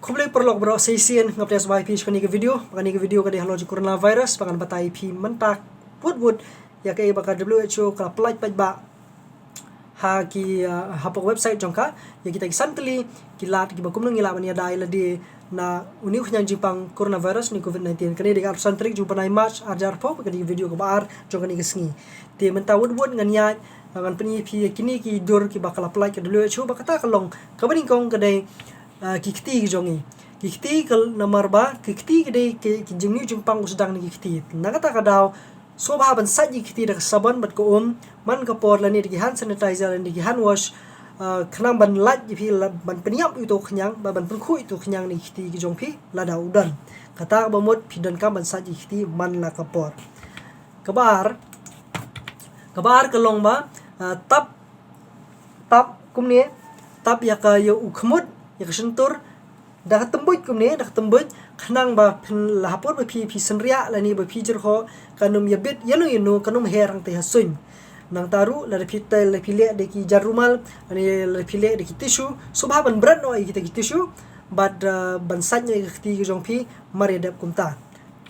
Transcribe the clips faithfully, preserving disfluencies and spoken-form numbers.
Khublei paralok baroh, sa shisien nga pdiang sngewbha ïa phi sha kane ka video. Ba kane ka video ka dei halor jong coronavirus, ba ngan batai ïa phi mynta wut wut ïa kaei ba ka W H O ka la pyllait paidbah ha ki, uh, hapoh website jong ka, ïa kita ki san tylli ki lad kiba kumno ngi lah ban ïada ïa lade na une u khñiang jingpang coronavirus ne covid nineteen. Kane dei ka arphew san tarik jong u bnai March arhajar arphew, kane ka video kaba ar jong kane ka sngi. Te mynta wut wut ngan ïaid, uh, ngan pyni ïa phi ïa kine ki dur kiba ka la pyllait ka W H O, ba kata ka long kaba nyngkong ka dei, uh, ki kti ki jong ngi. Ki kti ka namar ba ki kti ki dei ki, ki jingñiew jingpang u sdang na ki kti. Na kata ka daw sngewbha ban sait ïa ki kti da ka sabon bad ka um man ka por, lane da ki hand sanitizer lane da ki hand wash, uh, khnang ban lait ïa phi la, ban pynïap ïa uto u khñiang, ba ban pynkhuid ïa uto u khñiang na ki kti ki jong phi lada u don. Kata kaba mut phi donkam ban sait ïa ki kti man la ka por. Kaba ar, kaba ar ka long ba, uh, tap, tap kumne, tap ïa ka, ïa u khmut, ïa ka shyntur da ka tymbuid kumne, da ka tymbuid, khnang ba phin, la ha por ba phi, phi synriah lane ba phi jyrhoh, kan ym ïabit ïano ïano, kan ym her hangtei ha suiñ. Nangta ruh lada phi tei, lada phi leh da ki jar rumal lane lada phi leh da ki tissue, sngewbha ban bret noh ïa kita ki tissue bad, uh, ban sait noh ïa ki kti ki jong phi mar ïa dep kumta.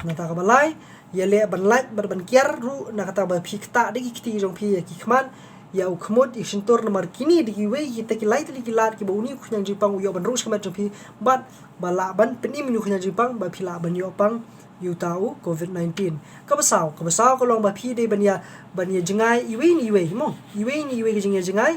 Nangta kaba lai, ïaleh ban lait bad ban kiar ruh na kata ba phi ktah da ki kti ki jong phi ïa ki khmat, ïa u khmut, ïa ki shyntur, namar kine dei kiwei kita ki lai tylli ki lad kiba une u khñiang jingpang u ïoh ban rung sha ka met jong phi bad ba lah ban pynim ïa une u khñiang jingpang ba phi lah ban ïoh pang ïa uta u covid nineteen. Kaba saw, kaba saw ka long ba phi dei ban ïa, ban ïa jngai iwei na iwei, mo, iwei na iwei ka jingïajngai,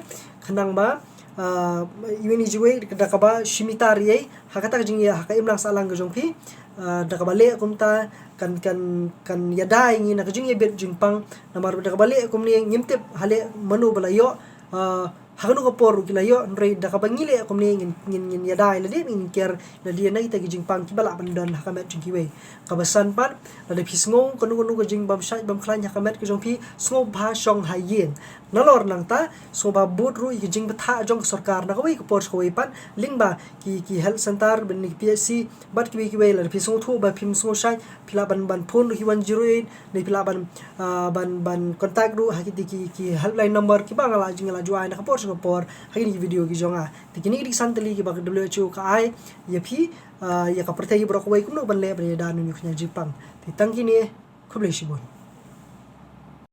khnang ba, uh, iwei na iwei da kaba shi mitar ïa, ha kata ka jingïa, ha ka imlang sahlang ka jong phi, uh, da kaba leh kumta kan, kan, kan ïada ïa ngi na ka jingïabit jingpang, namar da kaba leh kumne ngim tip ha leh mano ba la ïoh, uh, ha kano ka por ruh ki la ïoh, hynrei da kaba ngi leh kumne ngin, ngin, ngin ïada ïa lade, ngin kiar ïa lade na kita ki jingpang kiba lah ban don ha ka met jong kiwei. Kaba san pat, lada phi sngew kano kano ka jingbymshait bymkhlaiñ ha ka met ka jong phi, sngewbha shong ha ïing. Nalor nangta, sngewbha bud ruh ïa ki jingbthah jong ka sorkar na kawei ka por sha kawei pat, lyngba ki, ki health center, bad ki P H C, bad kiwei kiwei. Lada phi sngewthuh ba phim sngewshait, phi lah ban, ban phone ruh ki one zero eight, ne phi lah ban, ah, ban, ban contact ruh ha kiti ki, ki helpline number kiba nga la, nga la ju ai na ka por sha ka por ha kine ki video ki jong nga. Te kine ki dei ki san tylli kiba ka W H O ka ai ïa phi, ah, ïa ka pyrthei baroh kawei kumno ban leh ban ïada ïa une u khñiang jingpang. Te tang kine, khublei shibun.